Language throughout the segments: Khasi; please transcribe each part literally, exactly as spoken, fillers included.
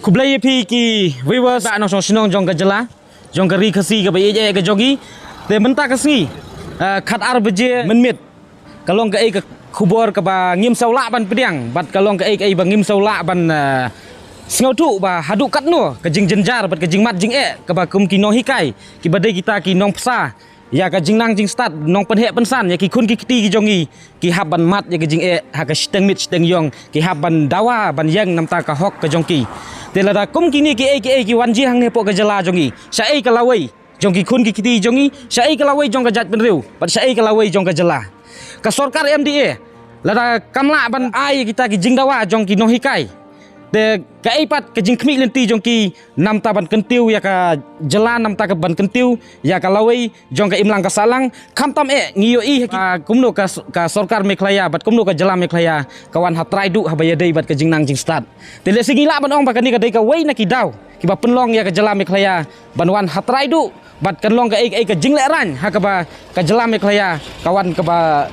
Khublei ïa phi ki viewers ba nongshong shnong jong ka jylla, jong ka ri Khasi kaba ïeit eh ka jong ngi. Te mynta ka sngi, ah, khatar baje mynmiet, ka long kaei ka khubor kaba ngim sngew lah ban pdiang, bad ka long kaei kaei ba ngim sngew lah ban, ah, sngewthuh ba haduh katno ka jingjynjar bad ka jingmat jingeh kaba kum ki nonghikai kiba dei kita ki nongpsa ïa ka jingnang jingstad, nongpynheh pynsan ïa ki khun ki kti ki jong ngi, ki hap ban mad ïa ka jingeh ha ka shiteng miet shiteng ïong, ki hap ban dawa ban ïeng namar ka hok ka jong ki. Te lada kum kine kiei kiei ki wan jia hangne hapoh ka jylla jong ngi, shaei ka lawei jong ki khun ki kti jong ngi, shaei ka lawei jong ka jaitbynriew, bad shaei ka lawei jong ka jylla. Ka sorkar M D A lada kam lah ban ai kita ki jingdawa jong ki nonghikai, te kaei pat ka jingkhmih lynti jong ki namar ban kyntiew ïa ka jylla, namar ka ban kyntiew ïa ka lawei jong ka imlang ka sahlang? Khamtam eh ngi ïohi ha ki, ah, kumno ka s-, ka sorkar Meghalaya bad kumno ka jylla Meghalaya ka wan ha trai duh haba ïadei bad ka jingnang jingstad. Te lehse ngi lah ban ong ba kane ka dei kawei na ki daw kiba pynlong ïa ka jylla Meghalaya ban wan ha trai duh bad kan long kaei kaei ka jinglehraiñ ha kaba ka jylla Meghalaya ka wan kaba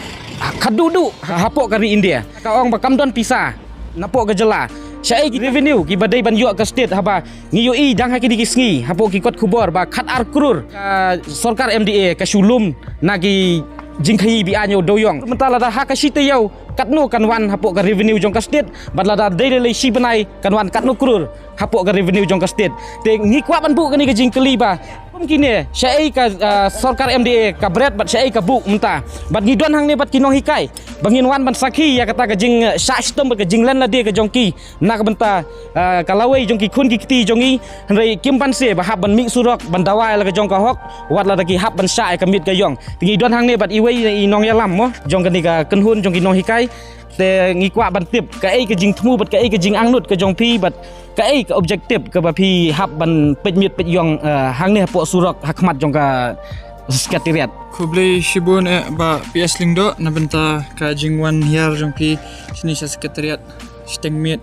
khadduh duh ha, hapoh ka ri India. Ka ong ba kam don pisa napoh ka jylla. Shaei ki revenue kiba dei ban ïoh ka state, haba ngi ïohi dang ha kine ki sngi hapoh ki kot khubor ba khatar klur ka sorkar M D A ka shu lum na ki jingkhaïi be-aiñ u dewïong. Mynta lada ha ka shi taïew katno kan wan hapoh ka revenue jong ka state, bad lada dei lei lei shi bnai kan wan katno klur hapoh ka revenue jong ka state. Te ngi kwah ban buh kane ka jingkylli ba kum kine, shaei ka, ah, sorkar M D A ka bret bad shaei ka buh mynta. Bad ngi don hangne bad ki nonghikai ba ngin wan ban sakhi ïa kata ka jing, ah, shah shitom bad ka jinglen lade ka jong ki na ka bynta, ah, ka lawei jong ki khun ki kti jong ngi. Hynrei kim banse ba hap ban mih surok ban dawa ïa la ka jong ka hok, wat lada ki hap ban shah ïa ka miet ka ïong. Te ngi don hangne bad iwei i nongïalam mo jong kane ka kynhun jong ki nonghikai. Te ngi kwah ban tip kaei ka jingthmu bad kaei ka jingangnud ka jong phi bad kaei ka objective kaba phi hap ban peit miet peit ïong, eh, hangne hapoh surok ha khmat jong ka secretariat. Khublei shibun eh Bah P S Lyngdoh na bynta ka jingwan hiar jong phi shane sha secretariat shiteng miet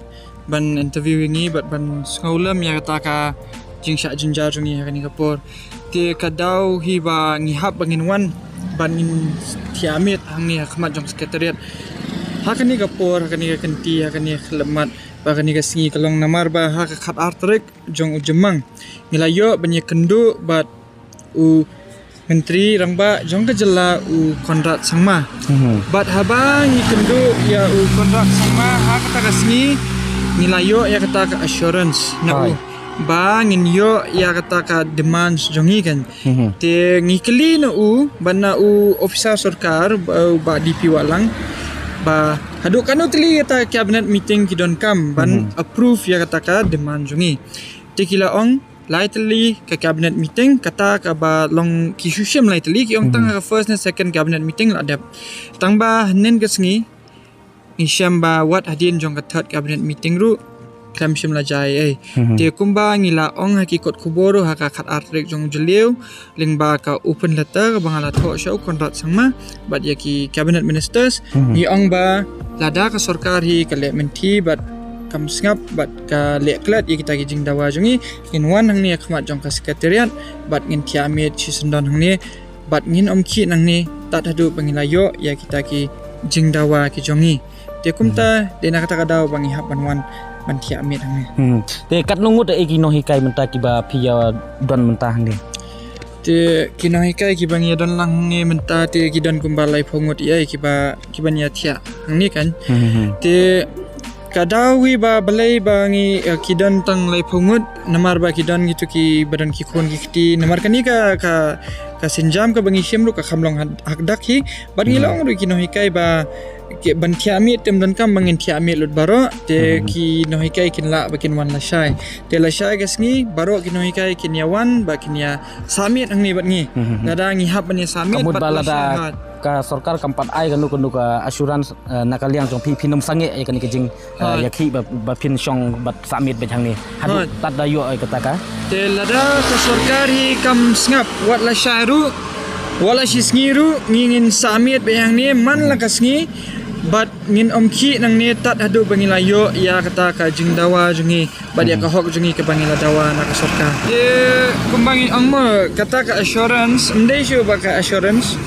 ban interview ïa ngi bad ban sngewlem ïa kata ka jingshah jynjar jong ngi ha kane ka por. Te ka daw hi ba ngi hap ba ngin wan ban ngin thiah miet hangne ha khmat jong secretariat ha kane ka por, ha kane ka kynti, ha kane ka khyllipmat, ba kane ka sngi ka long namar ba ha ka khatar tarik jong u Jymmang ngi la ïoh ban ïakynduh bad u Myntri Rangbah jong ka jylla u Conrad Sangma. Mhm. Bad haba ngi kynduh ïa u Conrad Sangma ha kata ka sngi ngi la ïoh ïa kata ka assurance na u. Hai. Ba ngin ïoh ïa kata ka demands jong ngi kan. Mhm. Te ngi kylli na u bad na u officer sorkar, ba, Bah D P Wahlang, ba haduh katno tylli kata cabinet meeting ki donkam ban, mhm, approve ïa kata ka demand jong ngi. Te ki la ong lai tylli ka cabinet meeting, kata kaba long ki shu shim lai tylli, ki ong tang, mhm, ha ka first ne second cabinet meeting la dep. Tang ba hynnin ka sngi ngi shem ba wat hadien jong ka third cabinet meeting ruh khlem shym la jia ei. Mhm. Te kumba ngi la ong ha ki kot khubor ruh ha ka khatar tarik jong u Jylliew lyngba ka open letter kaba nga la thoh sha u Conrad Sangma bad ïa ki cabinet ministers, mhm, ngi ong ba lada ka sorkar hi ka leh mynthi bad kam sngap bad ka leh klet ïa kita ki jingdawa jong ngi, ngin wan hangne ha khmat jong ka secretariat bad ngin thiah miet shisyndon hangne. Bad ngin ym khih nangne tad haduh ba ngi la ïoh ïa kita ki jingdawa ki jong ngi. Te kumta, hmm, dei na kata ka daw ba ngi hap ban wan ban thiah miet hangne. Hmm. Te katno ngut eh ki nonghikai mynta kiba phi ïa don mynta hangne? Te ki nonghikai kiba ngi ïa don lang hangne mynta te ki don kumba laiphew ngut ïa kiba, kiba ngi ïa thiah hangne kan. Hmm, hmm, hmm. Te ka daw hi ba balei ba ngi, eh, ki don tang laiphew ngut, namar ba ki don kito kiba don ki khun ki kti, namar kane ka, ka, ka sienjam kaba ngi shim ruh ka kham long ha, ha dak hi, bad ngi, hmm, la ong ruh ki nonghikai ba ki ban thiah miet te ym donkam ba ngin thiah miet lut baroh, te, hmm, ki nonghikai kin lah ba kin wan lashai. Te lashai ka sngi, baroh ki nonghikai kin ïa wan, ba kin ïa sah miet hangne bad ngi. Hmm. Lada ngi hap ban ïa sah miet, ka mut bad ba lada lashai hat. Ka sorkar kam pat ai kano kano ka assurance, eh, na ka liang jong phi, phin ym sangeh ïa kane ka jing, eh, ha, ïa khih ba, ba phin shong bad sah miet beit hangne. Haduh, ha, tad da ïoh ïa kata ka. Te lada ka sorkar hi kam sngap wat lashai ruh, wat la shi sngi ruh, ngi ngin sah miet beit hangne man la ka sngi, bad ngin ym khih nangne tad haduh ba ngi la ïoh ïa kata ka jingdawa jong ngi. Bad ïa ka, hmm, hok jong ngi kaba ngi la dawa na ka sorkar. Te kumba ngi ong mo, kata ka assurance, ym dei shuh ba ka assurance.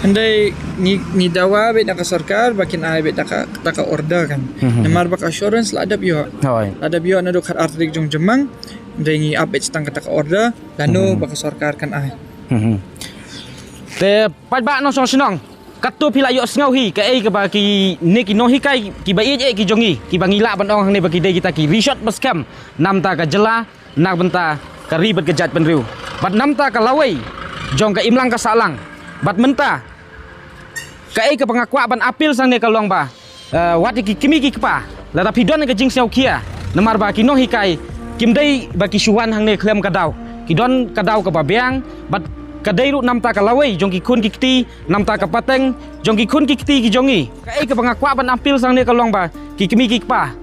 Hynrei ngi, ngi dawa beit na ka sorkar ba kin ai beit da ka, da ka order kan. Mhm. Namar ba ka assurance la dep ïoh. Hoi. La dep ïoh naduh khatar tarik jong Jymmang. Hynrei ngi ap beit tang kata ka order lano Mhm. ba ka sorkar kan ai. Mhm. Te paidbah nongshong shnong, katto phi la ïohsngew hi kaei kaba kine ki nonghikai kiba ïeit ïeit ki jong ngi, kiba ngi lah ban ong hangne ba ki dei kita ki rishot ba skhem namta ka jylla, na ka bynta ka ri bad ka jaitbynriew, bad namta ka lawei jong ka imlang ka sahlang. Bad mynta kaei kaba nga kwah ban appeal hangne ka long ba, eh, wat ïa ki kmie ki kpa, lada phi don ka jingsngewkhia, namar ba ki nonghikai kim dei ba ki shu wan hangne khlem ka daw. Ki don ka daw kaba biang, bad ka dei ruh namta ka lawei jong ki khun ki kti, namta ka pateng jong ki khun ki kti ki jong ngi. Kaei kaba nga kwah ban appeal hangne ka long ba ki kmie ki kpa,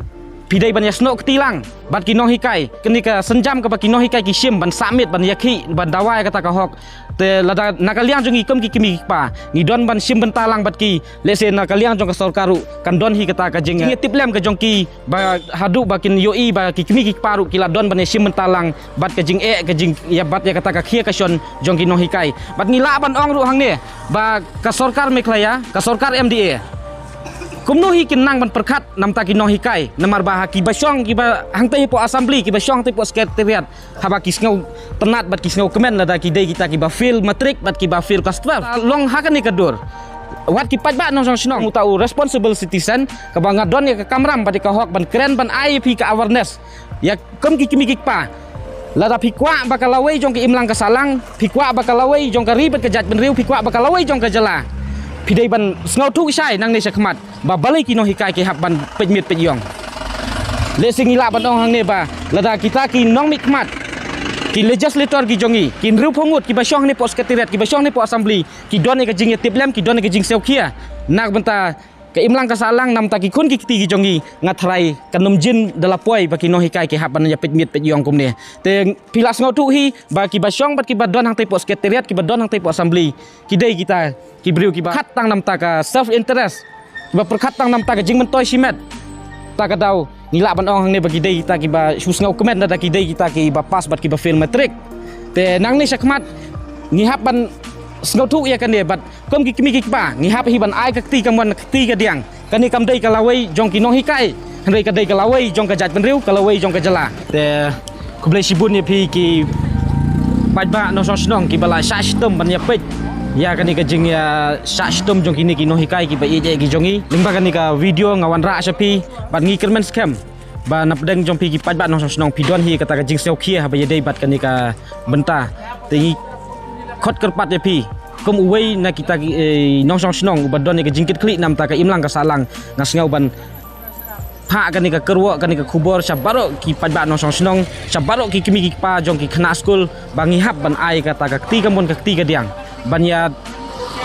phi dei ban ïasnoh kti lang bad ki nonghikai. Kane ka sienjam kaba ki nonghikai ki shim ban submit, ban ïakhih, ban dawa ïa kata ka hok. Te lada na ka liang jong ngi kum ki kmie ki kpa, ngi don ban shim bynta lang bad ki, lehse na ka liang jong ka sorkar ruh kan don hi kata ka jing, jingïatiplem ka jong ki, ba haduh ba kin ïohi ba ki kmie ki kpa ruh ki la don ban ïashim bynta lang bad ka jingeh, ka jingïabat ïa kata ka khia ka shon jong ki nonghikai. Bad ngi lah ban ong ruh hangne ba ka sorkar Meghalaya, ka sorkar M D A, kumno hi kin nang ban pyrkhat namta ki nonghikai, namar ba ha kiba shong, kiba hangtei hapoh assembly, kiba shong hangtei hapoh secretariat, haba ki sngewtynnat bad ki sngewkmen lada ki dei kita kiba fail matric bad kiba fail class twelve. Long ha kane ka dur, wat ki paidbah nongshong shnong, uta u responsible citizen kaba nga don ïa ka kamram bad ïa ka hok ban kren, ban ai ïa phi ka awareness ïa kum ki kmie ki kpa. Lada phi kwah ba ka lawei jong ka imlang ka sahlang, phi kwah ba ka lawei jong ka ri bad ka jaitbynriew, phi kwah ba ka lawei jong ka jylla, phi dei ban sngewthuh shai nangne shakhmat ba balei ki nonghikai ki hap ban peit miet peit ïong. Lehse ngi lah ban ong hangne ba lada kita ki nongmihkhmat, ki legislator ki jong ngi, ki hynriewphew ngut kiba shong hangne hapoh secretariat, kiba shong hangne hapoh assembly, ki don ïa ka jingïatiplem, ki don ïa ka jingsngewkhia na ka bynta ka imlang ka sahlang namta ki khun ki kti ki jong ngi, nga tharai kan ym jin da la poi ba ki nonghikai ki hap ban ïa peit miet peit ïong kumne. Te phi lah sngewthuh hi ba kiba shong bad kiba don hangtei hapoh secretariat, kiba don hangtei hapoh assembly, ki dei kita ki briew kiba pyrkhat tang namta ka self interest, kiba pyrkhat tang namta ka jingmyntoi shimet. Ta ka daw ngi lah ban ong hangne ba ki dei kita kiba shu sngewkmen lada ki dei kita kiba pass bad kiba fail matric. Te nangne shakhmat ngi hap ban sngewthuh ïa kane bad kum ki kmie ki kpa ngi hap hi ban ai ka kti kamon ka kti kadiang. Kane kam dei ka lawei jong ki nonghikai, hynrei ka dei ka lawei jong ka jaitbynriew, ka lawei jong ka jylla. Te khublei shibun ïa phi ki paidbah nongshong shnong kiba la shah shitom ban ïa peit ïa kane ka jingïashah shitom jong kine ki nonghikai kiba ïeit ïeit ki jong ngi. Lyngba kane ka video nga wanrah sha phi bad ngi kyrmen skhem ba na pdeng jong phi ki paidbah nongshong shnong phi don hi kata ka jingsngewkhia haba ïadei bad kane ka bynta. Te ngi khot kyrpad ïa phi kum uwei na kita ki, eh, nongshong shnong uba don ïa ka jingkitkhlieh namta ka imlang ka sahlang, nga sngew ban phah kane ka kyrwoh, kane ka khubor sha baroh ki paidbah nongshong shnong, sha baroh ki kmie ki kpa jong ki khynnah skul ba ngi hap ban ai kata ka kti kamon ka kti kadiang ban ïa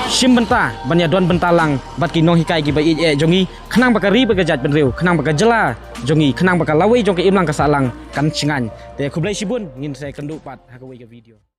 shim bynta, ban ïa don bynta lang bad ki nonghikai kiba ïeit ïeit jong ngi, khnang ba ka ri bad ka jaitbynriew, khnang ba ka jylla jong ngi, khnang ba ka lawei jong ka imlang ka sahlang kan shngain. Te khublei shibun, ngin sa ïakynduh pat ha kawei ka video.